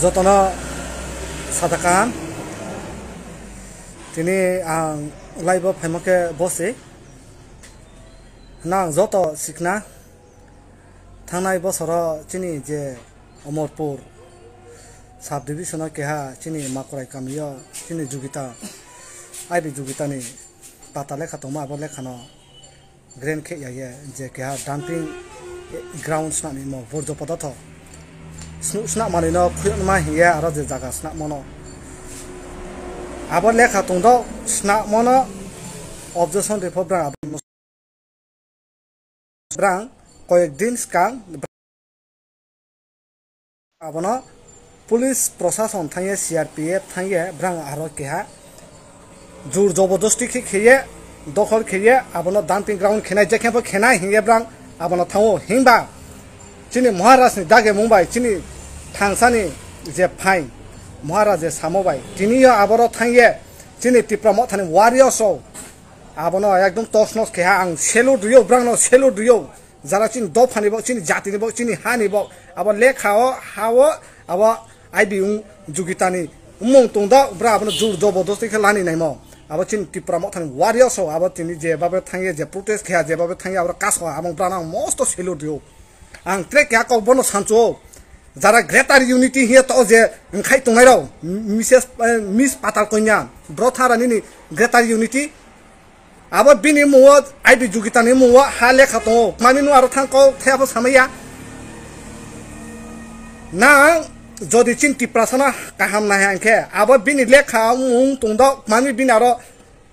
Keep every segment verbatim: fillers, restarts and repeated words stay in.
Jotono sada kaham. Tini ang live o phaima khe bosi. Nang joto sikna. Thangnai bosoro chini je Omorpur sub division o keha chini Makorai kamio chini Jugita, I B Jugitani pata lekha tongma abo lekhano grand khe ya ye je keha dumping ground swnamwi mo borjo podathok snu-, swnam manwi no khuyokma hiya aro je jaga swnam mano abo lekha tongdo swnam mano objection report brang abo brang koyek din skang abono police prosason thangye C R P F thangye brang aro keha jur jobodosti khe kheye dokhol kheye abono dumping ground khenai je khe pho khenai hinge brang abono thango himba chini Maharaj ni dage mungbai chini thangsani je phain Maharaj je samo bai tiniyo aboro thangye chini Tipra mothani warriors rok abono ekdom tosnos keha ang salute riyo brang no salute riyo. Jara chini dophani bo, chini jatini bo, chini hani bo, abo lekha o, ha o, abo I B wng Jugitani mung tong da, bra abono jur jobodosti khe lani naimo. Abo chini Tipra mothani warriors rok, abo tini je babe thangye, je protest khe, je babe thangye, abo kaso, abo brano ang mosto salute rio. Ang tre kya kok bono sancho. Jara Greater Unity hiya to je wngkhai tongnai rok, Missus, eh, Miss Patal Konya, bro thara nini Greater Unity, Abo bini mungo I B Jugitani mungo ha lekha tongo. Mani no aro thang kok thaya pho samaya. Nang jodi chin Tiprasano kaham nai hangkhe abo bini lekha mung tongdo mani bini aro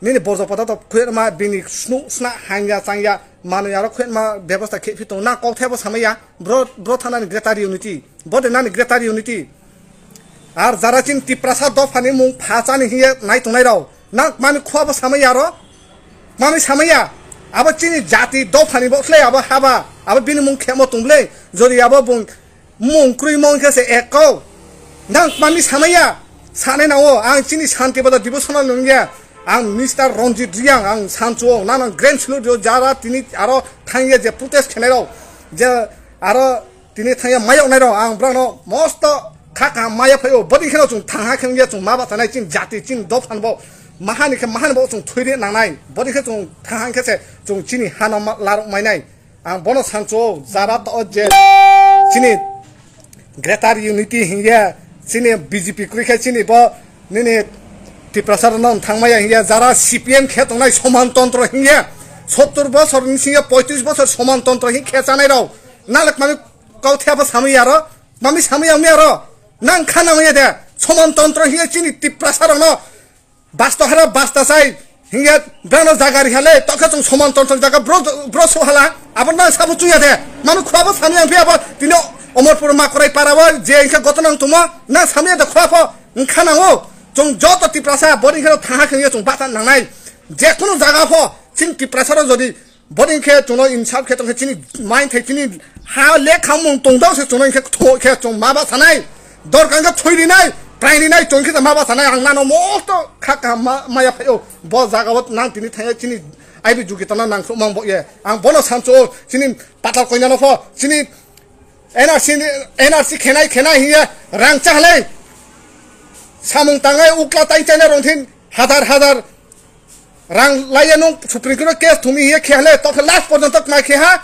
nini borjo pada to khuyma bini snu sna hangya changya manwi aro khuyma bebosta khe phi tong nang kok thaya pho samaya. Bro, bro thanani Greater Unity. Bo de nani Greater Unity. Ar jara chin Tiprasa dophani mung phachani hiye nai tongnai rao. Nang mani khua bo samaya ro. Mani samaya. Abo chini jati dophani bo khlai abo haba. Abo bini mung khemo tongble. Jodi abo bung mung krui mong khe se ekko. Nang mani samaya. Sane na o ang chini Santi Bada devotional nungya. Ang Mister Ranjit Riang ang sanchuo. Nang nang grand salute dio jara tini aro thangya je protest khenai rao. Je aro Tini thangya mayok nai rok ang brano mosto kha kha maya phaio. Bodi kheno chung thangha khe wngya chung ma bachanai chini jati chini dophan bo mahani khe mahani bo chung thwiri nangnai. Bodi khe chung thangha khe se chung chini hano ma-, larok mainai. Ang bono sancho jara to je chini Greater Unity hingye chini B J P kwrwi khe chini bo nini Tiprasa rok no thangmaya hingye jara C P M khe tongnai soman tontro hingye sottur bosor ni singye poitris bosor soman tontro hing khe chanai rok. Nalek mami Kau thaya bo samwi aro, mami samwi ang mi aro. Nang kha nang ya de, soman tontro hiya chini Tiprasa rokno. Basto hara basta sai, hiya brano jaga ri hale, tokhe chung soman tontro jaga bro, bro so hala, abo nang sabo chuya de. Mami khua bo samwi ang phi abo, tino Omorpur Makorai para bo, je hinkhe goto nang tumo, nang samwi ya de khua pho, wng kha nang o. Chung joto Tiprasa, bori hinkhe thaha khe chung bata nangnai. Je kunu jaga pho, chini Tiprasa rok jodi, Boni khe chwngno insaf khe tongkhe chini main thai chini ha lekha mung tongdao se chwngno khe thok khe chwng ma ba sanai. Dorkar khe thoi rinai, prai rinai chwng khe ma ba sanai ang nano mosto kha kaham ma, maya phaio. Bo jaga o nang tini thaya chini I B Jugitano nang khumang bo ye. Ang bono sancho chini Patal Koinano pho chini N R C ni, N R C khenai khenai hiya rang chahlai. Samung tangai ukla tai chaina rong thin hazar hazar Rang laiya nung Supreme Court case thumi hiya khe hale tokhe last porjonto kma khe ha.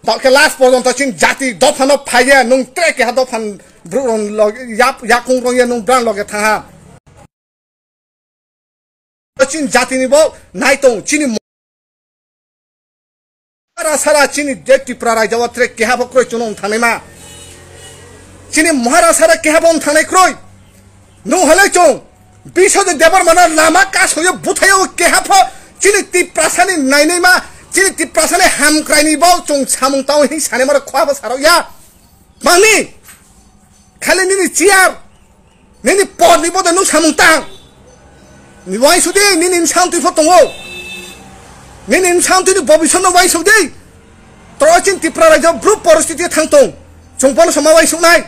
Tokhe last porjonto chin jati dophano phaiya nung tre khe ha dophan bru rong log yap yakung rong ya nung brang loge thaha. Chin jati ni bo nai tong chini Maharasara chini je Tripura rajya o tre keha bo kroi chwng wng thangnai ma. Chini Maharasara keha bo wng thangnai kroi. Nung halai chwng Biswajit Debbarmana lama kasoyo buthayo keha pho chini Tiprasani nainai ma, chini Tiprasani hamkraini bo chwng samung tao hin sanai maro khwa bo sarok ya. Mangni khali nini chair Nini porni boda nung samung tang. Ni waisuk di, nini bwsang twi pho tongo. Nini bwsang twi ni bobisor no waisuk di. Toro chin Tripura rajyo bru poristiti thang tong. Chwng bono sama waisuk nai.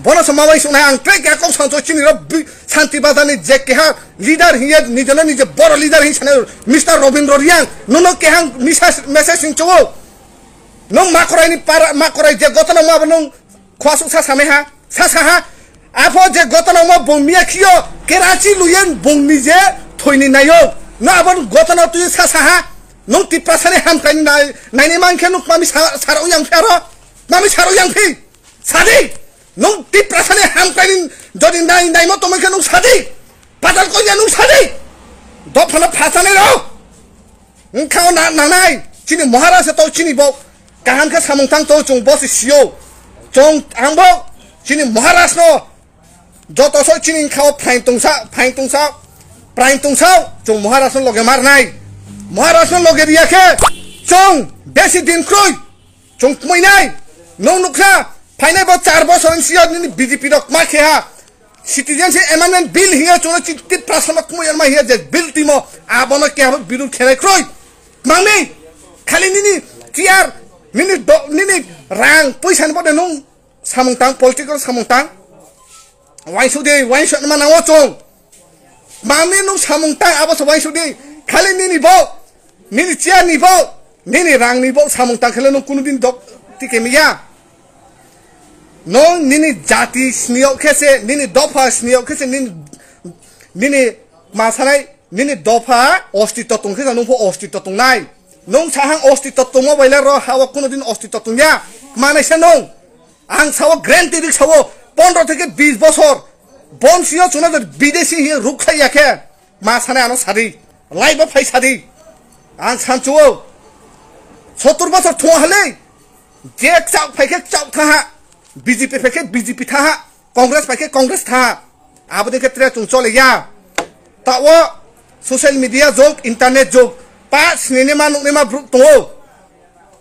Bono sama waisuk nai. Ang tei kya kok sancho chini ro bi-, Santi Bazar ni je keha leader hiye, nijono nije boro leader hi sanai Mister Robindro Riang. Nuno kehang misa-, message sing chowo. Nung makorai ni para, makorai je gotona ma nung khwasuk sa samai ha. Sa saha, apho je gotana mo bung miya khiyo, kerachi luyen bung ni je thoini nayo. No abon gotana tuye sa saha, nung Tiprasani hamkai nai, naini man khe nung mami sa-, saro yang phero, mami saro yang phi, sadi, nung Tiprasani hamkai ni jodi nai, nai mo tomai khe nung sadi, padal ko ya nung sadi, dophana phasani ro. Wngkha o na-, nangnai, chini Maharaj to chini bo kaham khe samung tang to chwng bo se sio. Chwng ang bo chini Maharaj no joto so chini wngkha o phain tungsa, phain tungsa, prain tungsa chwng Maharaj no loge marnai. Maharaj no loge riya khe chwng besi din kroi. Chwng kmui nai, nwng nukha, phainai bo char bosor ni siyar nini B J P rok ma khe ha. Citizenship Amendment Bill hiya chwngno chini Tiprasa no kmui ma hiya je bill timo abono khe abo birud khenai kroi. Mangni, khali nini chair, nini do, nini rang, puisa ni bode nwng samung tang, political samung tang. Waisuk di, waisuk ma nango chwng. Mangni nwng samung tang abo se waisuk di. Khali nini bo, nini chair ni bo, nini rang ni bo samung tang khale nwng kunu din dok tike miya. Nwng nini jati sniyok khe se, nini dopha sniyok khe se, nini, nini ma sanai, nini dopha ostitto tong khe se nwng pho ostitto tongnai. Nwng sahang ostitto tongma bai le ro ha o kunu din ostitto tongya. Manai se nwng. Ang sao guarantee rik sao pondro theke bis bosor bonsio chuna jodi bidesi hiye ruk khai ya khe ma sanai ano sadi lai ba phai sadi ang sanchuo sottur bosor thung hale je chak phai khe chak tha ha B J P phai khe B J P tha ha Congress phai khe Congress tha ha aboni khe tre chung chole ya ta o social media jog internet jog pa sinini ma nukni ma bruk tongo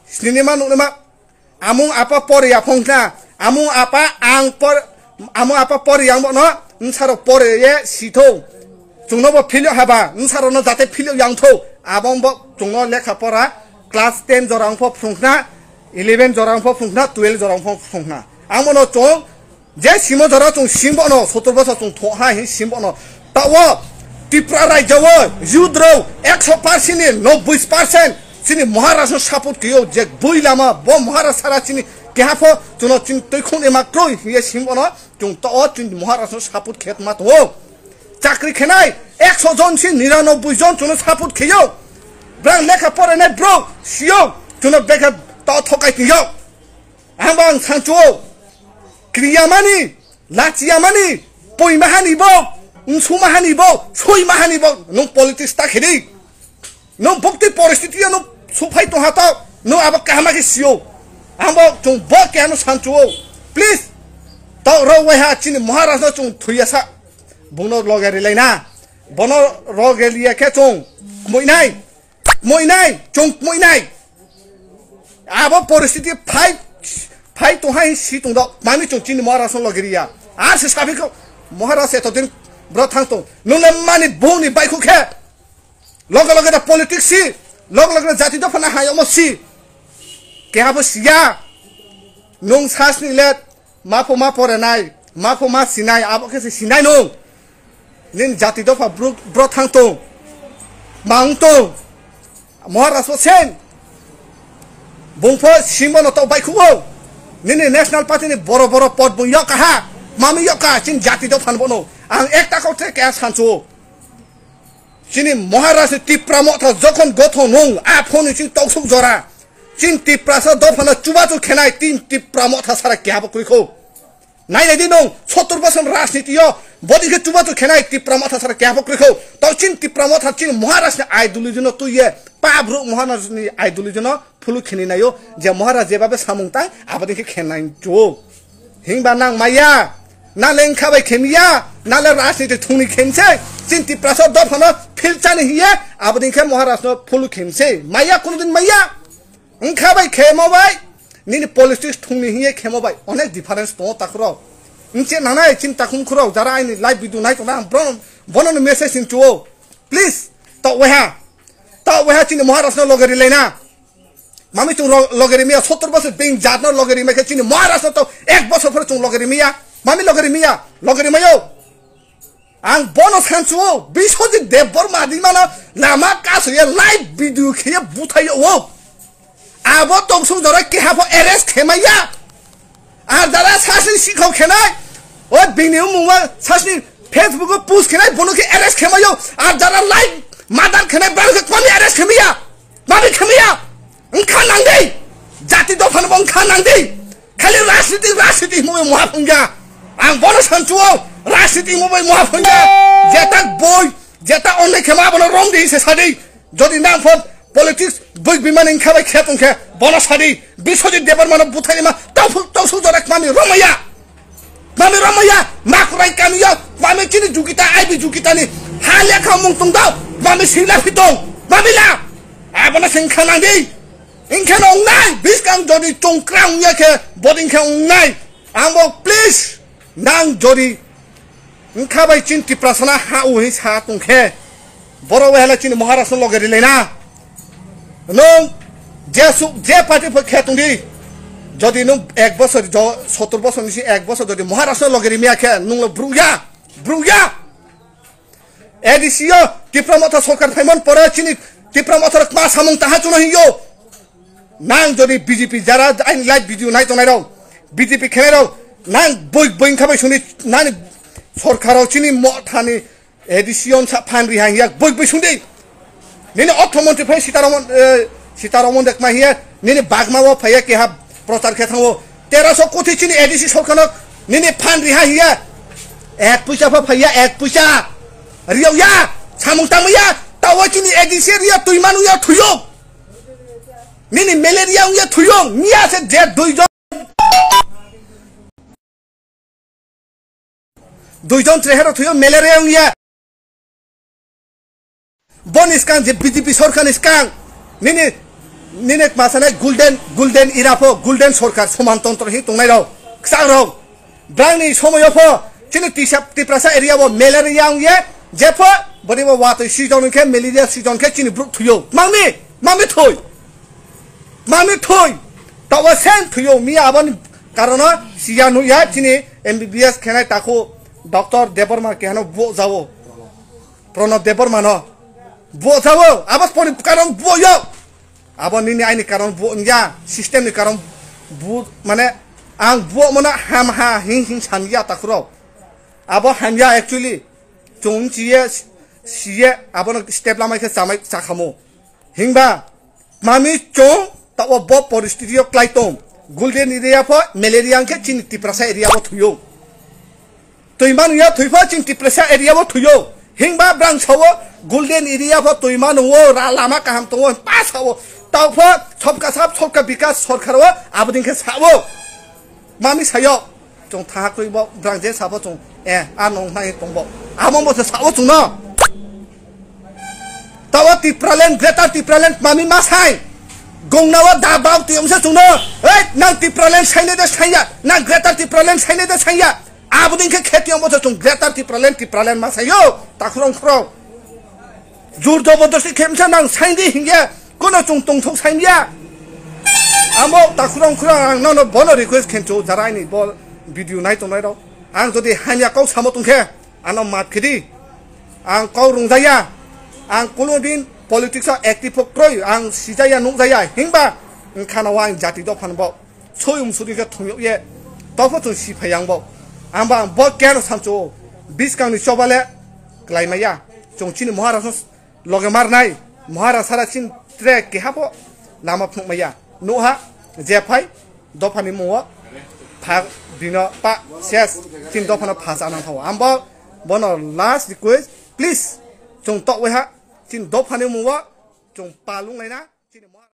sinini ma nukni ma Amung apa pori yaphong khna, amung apa ang por, amung apa pori yang bono, nsaro pori ye sitho. Chungno bo philyo haba, nsaro no jate philyo yang tho, abong bo chungno lekha pora, class ten jora ang pho phung khna, eleven jora ang pho phung khna, twelve jora ang pho phung khna. Ang bono chung, Je simo jora chwng sim bono, sottor bosor chwng thok ha hin sim bono. Tawo Tripura rajyo o youth rok ekso percent ni nobboi percent chini Maharaj no support kiyo je bui lama bo Maharaj sara chini keha pho chwngno chini twi khung ema kroi hiye sim bono chwng tawo chini Maharaj no support khet ma tongo. Chakri khenai ekso jon si niranobboi jon chwngno support khiyo. Brang lekha porenai bro siyo chwngno bekha tawo thokai tiyo. Ang bo ang sanchuo. Kriyamani, lachiyamani, poimahani bo, nsumahani bo, soimahani bo, nung politics ta khedi. Nung bukti poristiti nung suphai tongha to, nung abo kahama khe sio. Ang bo chung bo khe ano sanchuo. Please, to ro waiha chini Maharaj no chung thuya sa. Bono loge rilai na. Bono roge liya khe chung. Muinai. Kmoinai, chwng kmoinai. Abo poristiti phai, phai tongha hin si tongdo. Mami chwng chini Maharaj no logiriya. Ar se sabi ko Maharaj eto din bro thang tong. Nung le mani bung ni baikhu khe. Loge loge da politics si. Loge loge da jati dopha na hayamo si. Keha bo siya. Nung sas ni let. Ma pho ma porenai, ma pho ma sinai, abo khe se sinai nung. Nini jati dopha bro, bro thang tong. Ma wng tong. Maharaj bo sen. Bung pho simbo no to bai khubo. Nini National Party ni boro boro pod bung yok ha. Mami yok ka chin jati dopha bono. Ang ekta kau tre kaya sancho. Chini Maharaj ni Tipra Motha jokhon gothon nung a phone ni chini toksuk jora. Chini Tiprasa dophano chubachu khenai tin Tipra Motha sara kehabo kwrwikho. Nai nai di nung sottor bosor rajniti yo bodi khe chubachu khenai Tipra Motha sara kehabo kwrwikho. Tau chini Tipra Motha chini Maharaj ni ideology no tuiye pa bru Maharaj ni ideology no phulu kheni nayo je Maharaj jebabe samung tang aboni khe khenai chuo. Hingba nang maya, na le wngkha bai khemiya, na le rajniti thungni khemse, chini Tiprasa dophano philchani hiye, aboni khe Maharaj no phulu khemse, maya kunu din maya, wngkha bai khemo bai, nini politics thungni hiye khemo bai, onek difference tongo takhurok. Wngche nanai chini takhum khurok, jara aini live video nai tongna, ang bono, bono ni message hinchuo, please, tok weha, tok weha chini Maharaj no loge rilai na. Mami chwng ro-, loge rimiya, sottor bosor being jat no loge rimai khe chini Maharaj no to ek bosor phore chwng loge rimiya. Mami loge rimiya, loge rimayo. Ang bono sanchuo, Biswajit Debbarma di mano lama kaso ya live video khiye buthayo o. Abo tongsong jora keha pho arrest khemaya. Ar jara sasni sikhok khenai, o bini umungma sasni Facebook o post khenai, bono khe arrest khemayo. Ar jara live murder khenai, bono khe kwmani arrest khemaya. Mani khemaya. Wngkha nangdi. Jati dophano bo wngkha nangdi. Khali rajniti, rajniti himwi muha phungya. Ang bono sanchuo, rajniti himwi muha phungya. Jeta boi, jeta onne khema abono romdi se sadi. Jodi nang pho politics bui bimani wngkha bai khe tongkhe, bono sadi, Biswajit Debbarmano buthaima, tongphuk tongsuk jora kwmami romaya. Kwmami romaya, Makurai kamio, kwmami chini Jugita, I B Jugitani ha lekha mung tong dao, kwmami sila phi tong, kwmami la. Abono se wngkha nangdi. Wngkhe no wngnai, biskang jodi chongkrang wngya khe, bodi wngkhe wngnai. Ang bo please, nang jodi Wngkha bai chini Tiprasano ha o hin sa tongkhe, borok bai hala chini Maharashtra loge rilai na. Nwng je su-, je party pho khe tongdi, jodi nwng ek bosor jo-, sottor bosor ni si ek bosor jodi Maharashtra loge rimya khe nwng lo bruk ya, bruk ya. A D C o Tipra Motha sorkar phaimon pore chini Tipra Motha rok ma samung taha chuno hinyo. Nang jodi B J P jara aini live video nai tongnai rok, B J P khenai rok, nang boi boi wngkha bai suni nani sorkaro chini mothani A D C on sa phan ri hang yak boi boi sungdi. Nini ortho montri phai Sitaramon, eh, Sitaramon dek ma hiya, nini bagma o phaiya keha prochar khe thango. Teraso koti chini A D C sorkarno nini phan ri ha hiya. Ek puisa pha phaiya, ek puisa. Riyo ya, samung tamo ya, tawa chini A D C riya tui manu ya thuyo. Nini malaria wngya thuyo, miya se je duijon, duijon trehero thuyo malaria wngya. Boni skang je B J P sorkar ni skang, nini, nini masana golden, golden era pho, golden sorkar, soman tontro hi tongnai rok, kchang rok. Brangni somoyo pho chini Tisa-, Tiprasa area bo malaria wngye, jepho boni bo watwi season wngkhe, malaria season khe chini bruk thuyo. Mangni, mangni thoi. Mangni thoi. Tawa sen thuyo, miya aboni karono siya nuya chini M B B S khenai takhu doctor Debbarma kehano bo jawo. Pranab Debbarmano. Bo jawo, abo poni karon bo yo. Abo nini aini karon bo wngya, system ni karon bo, mane, ang bo mano ham ha hing hing samya takhurok. Abo hamya actually. Chwng chiye, siye, abono step lamai khe chamai chakhamo. Hingba, mami chwng tawo bo poristiti o klai tong. Golden area pho malaria wngkhe chini Tiprasa area bo thuyo. Twi man ya thwi pha chini Tiprasa area bo thuyo. Hingba brang sawo golden area pho twi man wo ra lama kaham tongo pa sawo. Tao pho sobka sab sobka bikas sorkar wo aboding khe sawo. Mami sayo. Chong tha koi bo brang je sabo chong. Eh, a nong nai tong bo. Amo mo se sawo chong no. Tawa Tipraland, Greater Tipraland mami ma sai. Gongnawa da bau tiyong se chong no. Ei, nang Tipraland sai ne de sai ya. Nang Greater Tipraland sai ne de sai ya. Aboding khe khetiyong bo chong Greater Tipraland, Tipraland ma sayo. Takhurong khurong. Jur jobordosti khemsa nang saindi hingya, kono chwng tongthok saindiya. Amo takhurong khurang ang nono bono request khencho jara aini bo video nai tongnai rok. Ang jodi hamya kok samo tongkhe, ano maaf khedi. Ang kok rungjaya. Ang kuno din politics o active o kroi, ang sijaya nukjaya. Hingba wngkhana o ang jati dophan bo. Soi umsuri khe thumyok ye. Tokho chwng si phai ang bo. Ang ba ang bo keno samcho. Biskang ni choba le klai maya. Chwng chini Maharaj no loge mar nai. Maharaj sara chin tre keha bo lama phunuk maya. Nuha je phai dophani mungo pha bino pa ses chin dophano pha sa nang thawa. Ang bo bono last request, please. Chwng tok wai ha chin dophani mungo chwng palung laina. Chini Maharaj